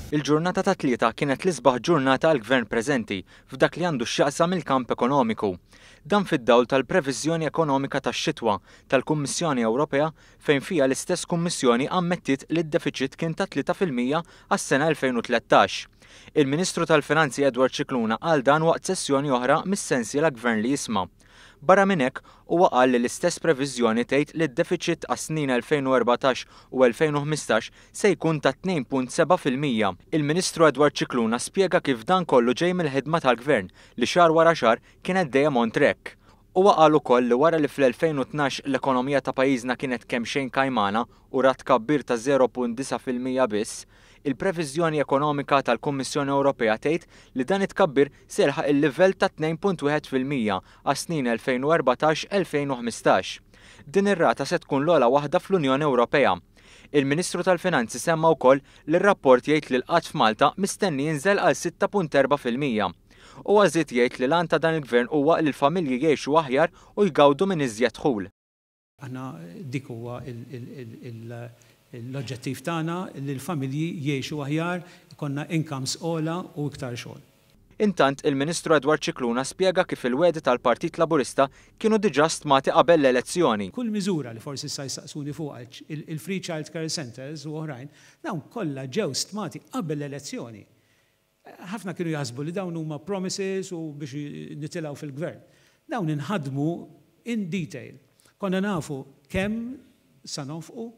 Il-ġurnata tat-Tlieta kienet l-isbaħ ġurnata għall-Gvern preżenti f'dak li għandu x'jaqsam il-kamp ekonomiku. Dan fid-dawl tal-previżjoni ekonomika tax-xitwa tal-Kummissjoni Ewropea fejn fiha l-istess Kummissjoni ammettiet li d-defiċit kien ta' 3% għas-sena 2013. Il-Ministru tal-Finanzi Edward Scicluna qal dan waqt sessjoni oħra mis-sensiela Gvern li Jisma'. Barra minn hekk, huwa qal li l-istess previżjoni tgħid li d-defiċit għas-snin 2014 u 2015 se jkun ta' 2.7%. Il-Ministru Edward Scicluna spjega kif dan kollu ġej mill-ħidma tal-Gvern li xahar wara xahar kienet dejjem on track. Huwa qal ukoll li wara li fl-2012 l-ekonomija ta' pajjiżna kienet kemxejn kajmana u rat tkabbir ta' 0.9% biss, il-previżjoni ekonomika tal-Kummissjoni Ewropea tgħid li dan it-tkabbir se jilħaq il-livell ta' 2.1% għas-snin 2014-2015. Din ir-rata se tkun l-ogħla waħda fl-Unjoni Ewropea. Il-Ministru tal-Finanzi semma wkoll li r-rapport jgħid li l-qgħad f'Malta mistenni jinżel għal 6.4%. Huwa żied jgħid li l-għan ta' dan il-Gvern huwa li l-familji jgħixu aħjar u jgawdu minn iżjed dħul. Aħna dik huwa l-oġġettiv tagħna li l-familji jgħixu aħjar, ikollna incomes ogħla u iktar xogħol. Intant, il-Ministru Edward Scicluna spjega kif il-wegħdi tal-Partit Laburista kienu diġà stmati qabel l-elezzjoni. Kull miżura li forsi issa jsaqsuni fuqha, il-free child care centres u oħrajn, dawn kollha ġew stmati qabel l-elezzjoni. Ħafna kienu jaħsbu li dawn huma promises u biex nitilgħu fil-gvern. Dawn inħadmu in detail. Konna nafu kemm sa nonfqu.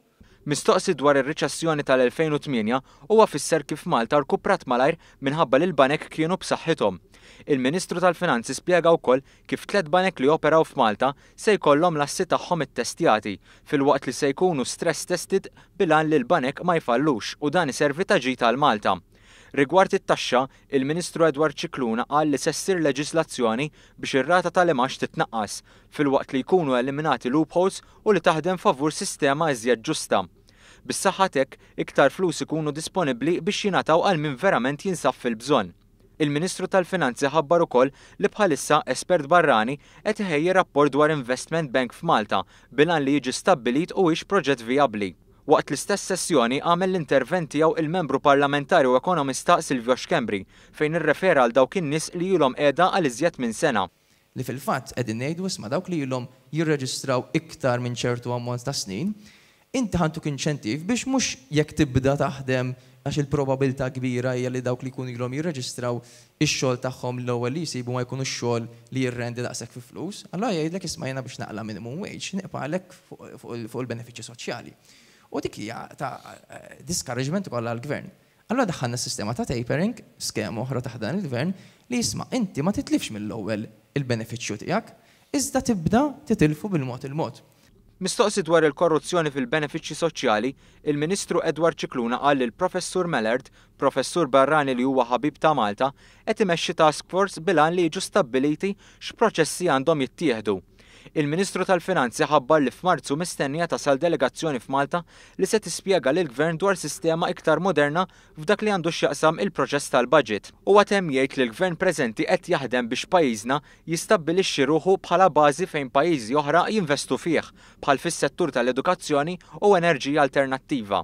Mistoqsi dwar ir-riċessjoni tal-2008, huwa fisser kif Malta rkuprat malajr minħabba li l-banek kienu b'saħħithom. Il-Ministru tal-Finanzi spjega wkoll kif tliet banek li joperaw f'Malta se jkollhom l-assi tagħhom ittestjati, filwaqt li se jkunu stress tested bil-għan li l-banek ma jfallux u dan iservi ta' ġid għal Malta. Rigward it-taxxa, il-Ministru Edward Scicluna qal li se ssir leġiżlazzjoni biex ir-rata tal-imgħax titnaqqas, filwaqt li jkunu eliminati loopholes u li taħdem favur sistema iżjed ġusta. Bis-saħħa t'hekk, iktar flus ikunu disponibbli biex jingħataw għal min verament jinsab fil-bżonn. Il-Ministru tal-Finanzi ħabbar ukoll li bħalissa espert barrani qed iħejji rapport dwar investment bank f'Malta bil-għan li jiġi stabbilit huwiex proġett vijabbli. Waqt l-istess sessjoni għamel l-intervent tiegħu il-Membru Parlamentari u ekonomista Silvio Schembri fejn irrefera għal dawk in-nies li ilhom qiegħda għal iżjed minn sena. Li fil-fatt qegħdin ngħidu isma' dawk li ilhom jirreġistraw iktar minn ċertu ammont ta' snin, inti ħa ntuk inċentiv biex mhux jekk tibda taħdem għax il-probabilità kbira hija li dawk li jkunu ilhom jirreġistraw ix-xogħol tagħhom l-ewwel li jsibu ma jkunux xogħol li jirrendi daqshekk fi flus, allura jgħidlek isma' jiena biex naqla' minimum wage niqpagħlek fuq il-benefiċċji soċjali. U dik hija ta' discouragement ukoll għall-gvern. Allura daħħalna s-sistema ta' tapering, skema oħra taħt dan il-gvern, li isma' inti ma titlifx mill-ewwel il-benefiċċju tiegħek, iżda tibda titilfu bil-mod il-mod. Mistoqsi dwar il-korruzzjoni fil-benefiċċji soċjali, il-Ministru Edward Scicluna qal li l-Professur Mellard, professur barrani li huwa ħabib ta' Malta, qed imexxi task force bil-għan li jiġu stabbiliti x'proċessi għandhom jittieħdu. Il-Ministru tal-Finanzi ħabbar li f'Marzu mistennija tasal delegazzjoni f'Malta li se tispjega lill-Gvern dwar sistema iktar moderna f'dak li għandu x'jaqsam il-proċess tal-budget. Huwa temm jgħid li l-Gvern preżenti qed jaħdem biex pajjiżna jistabbilixxi ruħu bħala bażi fejn pajjiżi oħra jinvestu fih, bħal fis-settur tal-edukazzjoni u enerġija alternattiva.